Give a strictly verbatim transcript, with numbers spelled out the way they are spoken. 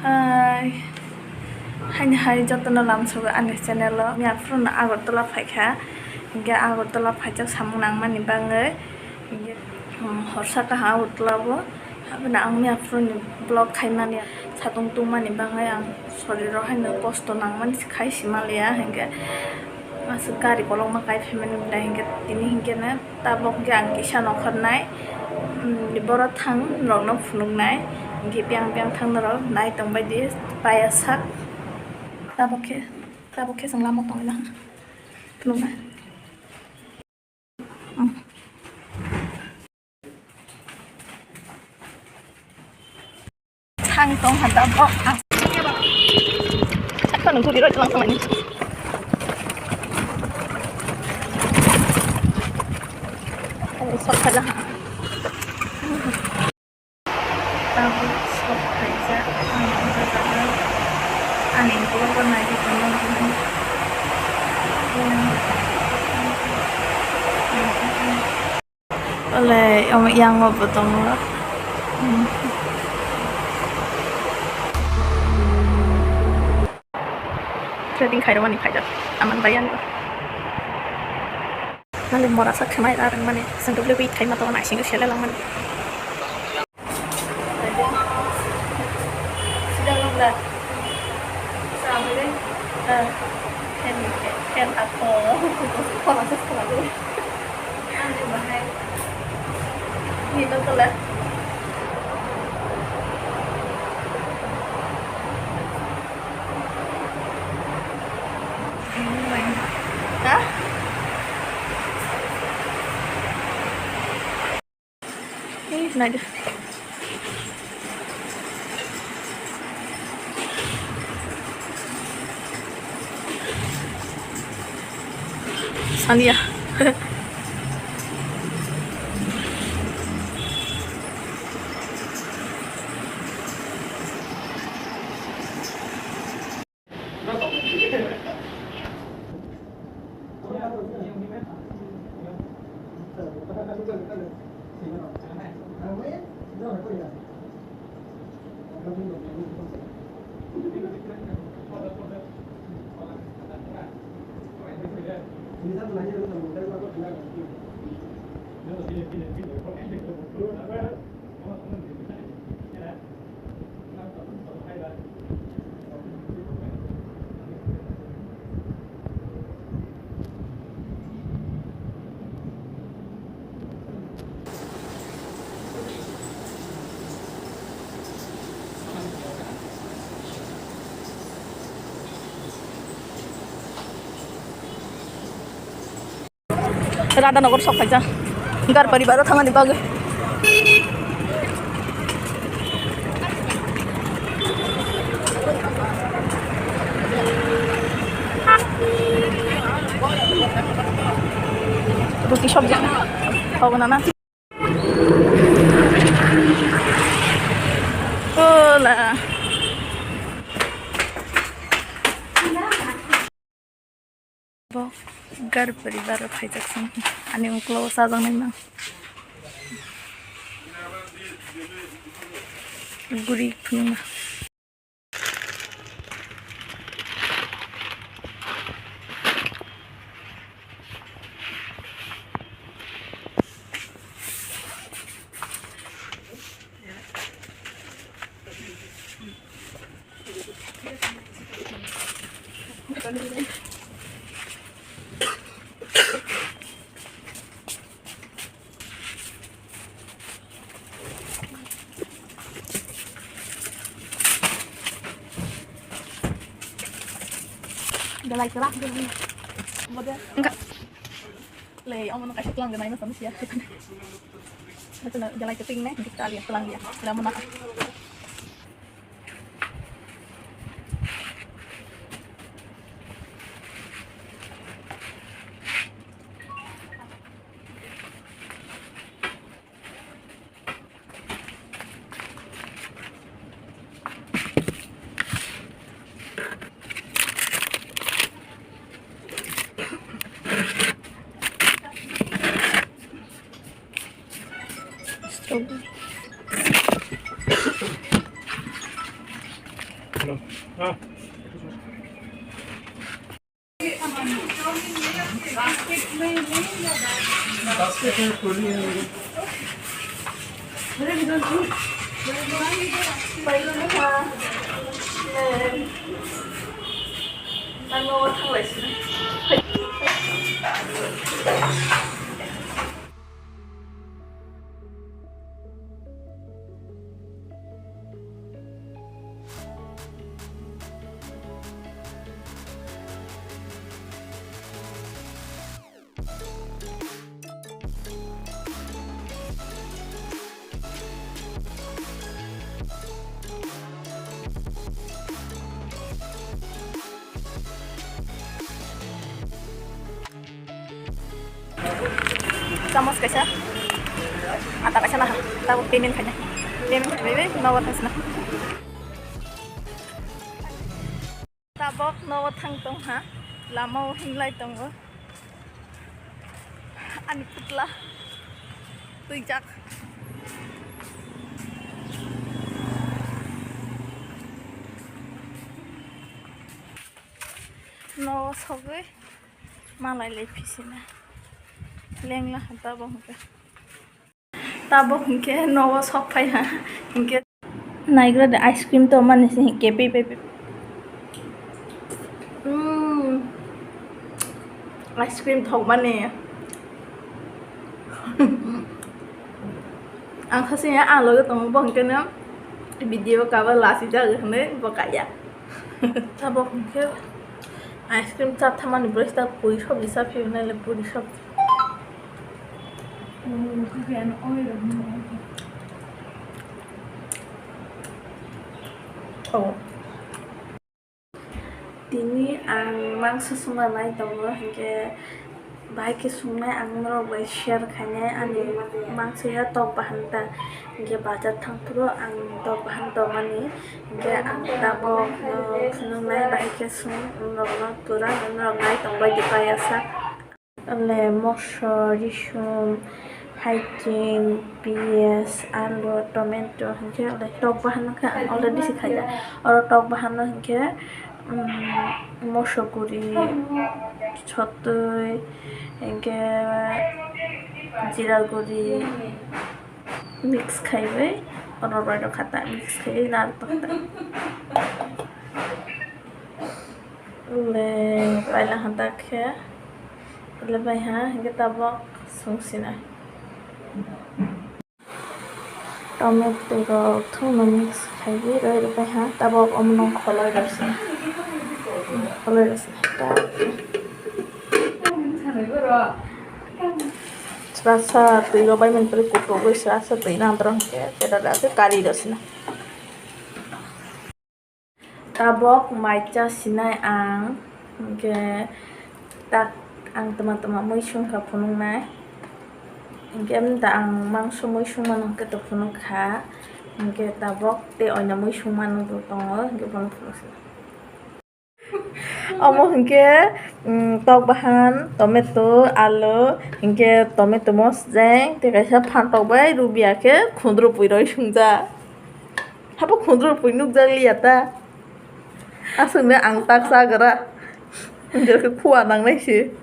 Hai, haini hai jotono lamsogo ani channel o. Mia phuru no Agartala phaikha, hinkhe Agartala phaijak samung nangmani bagwi, hinkhe, um, horsa kaham Agartala o. Haphano ang mia phuru ni vlog khaimani, satung tungmani bagwi ang soriro haino kosto nangmani khai si manliya, hinkhe aswk gari kolokma kai phaimani, hinkhe tini hinkhe no. Tabuk khe ang kisa nongkhornai, um, borok thang rokno phunuknai, hinkhe biyang biyang thang norok nai tongbaidi paya sak. Tabuk khe, tabuk khe chwng lama tongwi lang phunuknai. Um. Thang tong ha da bo. Sakha nung thudi roi tlang tong ani. Sok khala. Tabuk sok khaijak. Ani ulo bo nai di tong. Ole, omo yang o bo tongo. Trading khairokmani khaijak. Aman bai ano. Nali mora sak khamai ra rang mani. Sengkabli wait khaima tongo naising sele lang mani. Sida wngla. Sa wngla. Ah. Ken, ken, ken, ako. Kono se kono. Ani bahai. Ni to kola. Ha? Eh, naidi. Sania. Radhanagar sok phaijak. Garpari baro thangani bagwi. Ruti sobji. Hobo nana. Hola. Bo gar pari baro phaijak song. Ani uklo sajak nai mang. Guri khunuma. Belai kwrak belai. Model. Enggak. Le, omo no kaisa twlang de naima tong sia. Betul, belai keting ne, kita lihat twlang dia. Lama nak. Strawberry. Chamos kaisa, ata kaisa naha, tabuk payment khaina, payment khaina bai nogo thangsina. Tabuk nogo thang tong ha, lama o hinglai tongo. Ani putla twijak. Nogo sogwi malai lai phisina. Lengla ha tabuk hwnkhe. Tabuk hwnkhe nogo sok phai ha hwnkhe. Naigra de ice cream to mani se hwnkhe pi pai pi. Mm. Ice cream thok mani. Ang khasi ya ang loge tongo bo hwnkhe no video kaba lasi jaga hwnwi bo kaya. Tabuk hwnkhe ice cream cha thamani bwrwi ta puri sabji cha phiyoknai le puri sabji. Oh. Tini ang mangso songna nai tongo, hinkhe bahai khe songnai ang norok bai share khainai ani mangso ya tok bahan ta, hinkhe bazar thang phuru ang tok bahan tongmani, hinkhe ang tabok, uh, phunuknai bahai khe song norokno pura norok nai tongbai di payasa. Le moso, risum, haiching, piyaj, alu, tomato, hinkhe le tok bahan khe ang already se khaijak. Oro tok bahan no hinkhe, um, moso guri, sotwi, hinkhe jira guri mix khaiwi oro roi rw kha ta, mix khaiwi narwk tong ta. Le paila hwnta khe le bai ha, hinkhe tabuk song sinai. Tomato rok thokno mix khaiwi roi rw bai ha, tabuk omono kholoi rw sinai, kholoi rw sinai. Srasa twi rw bai mani pore kutuk bai srasa twi nang toro hinkhe, tei rw khe kari rw sinai. Tabok mai cha sinai ang, hinkhe tak ang tama tama mui sung kha phunuknai, hinkhe da ang mangso mui sung mano hinkhe to phunuk kha, hinkhe tabok tei oina mui sung mano bo tongo, hinkhe bono phunuk sinai. Omo hinkhe, mm, tok bahan, tomato, alu, hinkhe tomato mosjeng, tei kaisa phantok bai rubia khe khundrupui roi sungjak. Habo khundrupui nukjak liya ta. Aswkno ang tak chagra. Hinkhe khua nangnai se.